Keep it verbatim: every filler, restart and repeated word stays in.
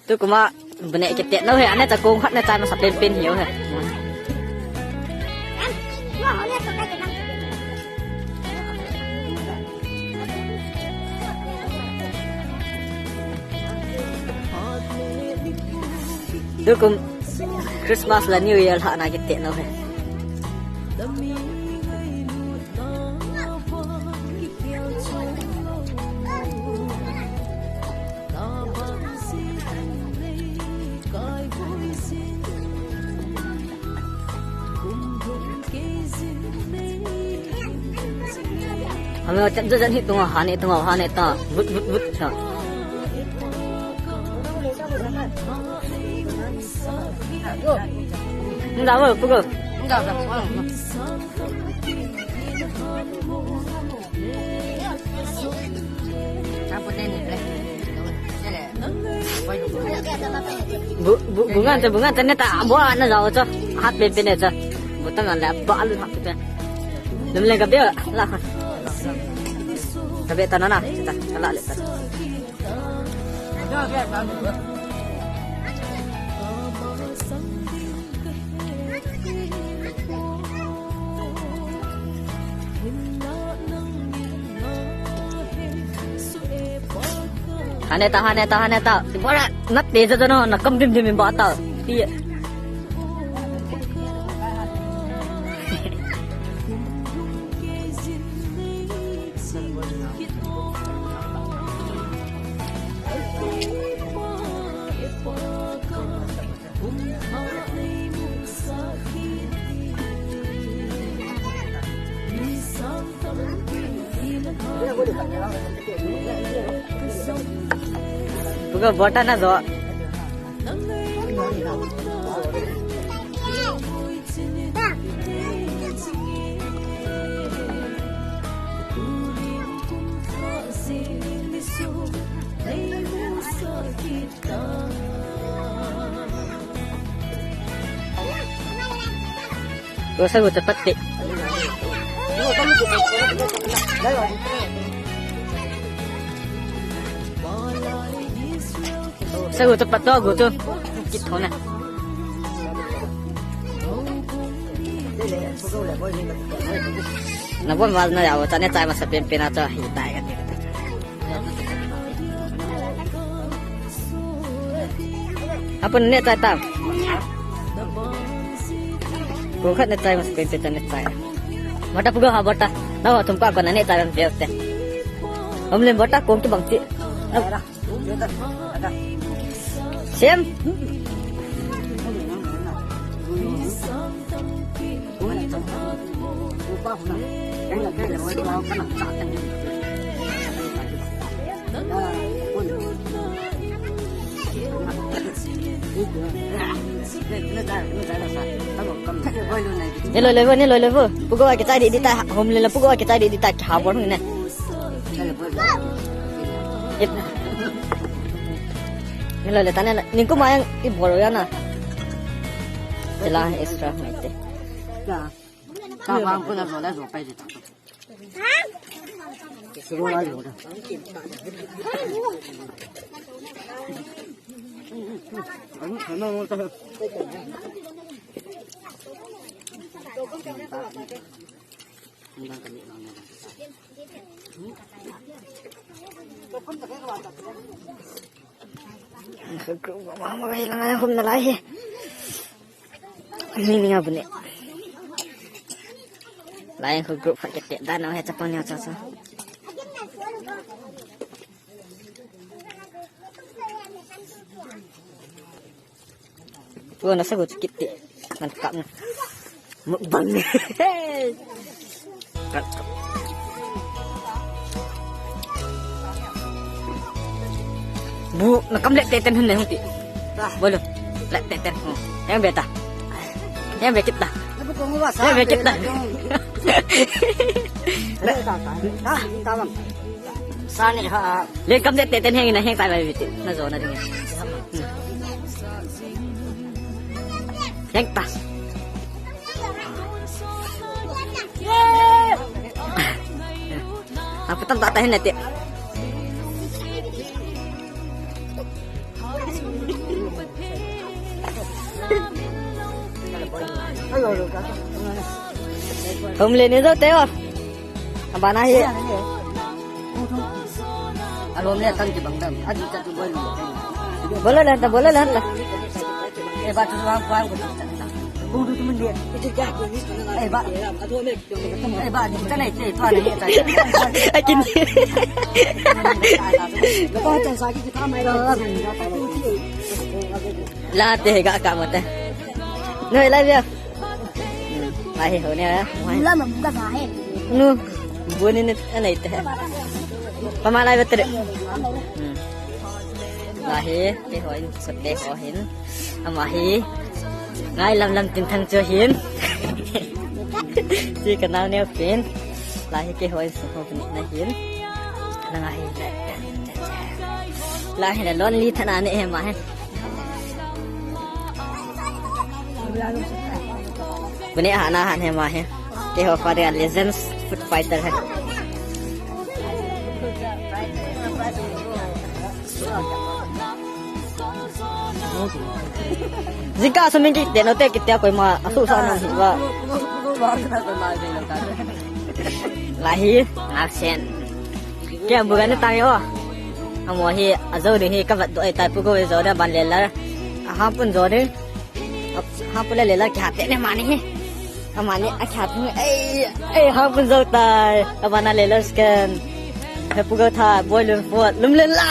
Tukum a bu neh kiti nau hi, aneh cha kong khat neh chai masa penpen hiu hi. Tukum Christmas le New Year lhahna kiti nau hi. Hame chat chat hi tunga, hane tunga, hane ta. Vut, vut, vut, cha. Nda wo, pugo. Bu, bu, bu ngan te, bu ngan te ne ta, bu ana jao cho. Hat pe pe ne cho. Bu ta ngan le, ba lu hat pe. Lum le ka be, la kha. Ka be ta na na, ta, ka la le ta. Hane ta, hane ta, hane ta. Bora, na te jo no, na kam dim dim ba ta. Ti. Pugo bota na jo. Ro sa gu chapat te. Sa gu chapat to gu chu. Kit thona. Na bon wal na ya, cha ne chai masa penpen a cho hi tai ka. Apun ne chai tam. Kong khat ne chai masa penpen cha ne chai. Bota pugo ha bota. Na ho thum ka ko na ne chai ban pe te. Hom lem bota kong tu bang ti. Sem. Niloi loi vo, niloi loi vo. Pugo a kichai di di ta, hom le la pugo a kichai di di ta, ki ha bor ne. Ip. Niloi le ta ne la, ningkum a yang i bor ya na. Tela extra mai te. Ka bang ko na zo la zo pai di ta. Group ma ma gai la ngai hom na lai he. Ni ni nga bune. Lai khu group khat kete dan na he chapang ni cha cha. Tua na sa gu kiti. Nan kap na. Mukbang ni. Kap, kap. Bu, na kam le te ten hun ne hung ti. Bolo. Le te ten. Yang beta. Yang be kit ta. Yang be kit ta. Sa ni ha. Le kam le te ten heng na heng tai bai bit. Na zo na ding. Heng ta. Apa tam tak tahan nanti. Home le ne jo te o. Abana hi. Alom le tang ki bang dam. Adi ta tu bol. Bola la ta, bola la la. E ba tu wang wang ko. Kung tu tu mun dia. Itu dia ko ni. E ba. E ba ni ta nai te tu nai ta. Akin. Ko ta sa ki ta mai. La te ga ka mate. Noi la bia. Lai hi ho ne. La ma ga sa he. Nu. Bu ni ne anai te. Pama lai batre. Lai hi ke ho in sate ho hin. Ama hi. Ngai lam lam tin thang chu hin. Chi ka nau neo pin. Lai hi ke ho in sate ho pin na hin. Na ngai hi. Lai hi na lonely thana ne he ma he. Kuni hana han he ma he. Ke ho fa de legends food fighter he. Jingkah sum in kiti nau te kiti a koima asu sa nang hi ba. Lai hi, absent. Ke bu ga ne ta yo. Amo hi, ajo ni hi ka vat do ai ta pu go jo da ban le la. Aha pun jo ni. Ha pu le le la kya te ne mani hi. Amani a kya tu ai ai ha pun jo tai. Abana le la scan. He pu go tha boy lum fo lum le la.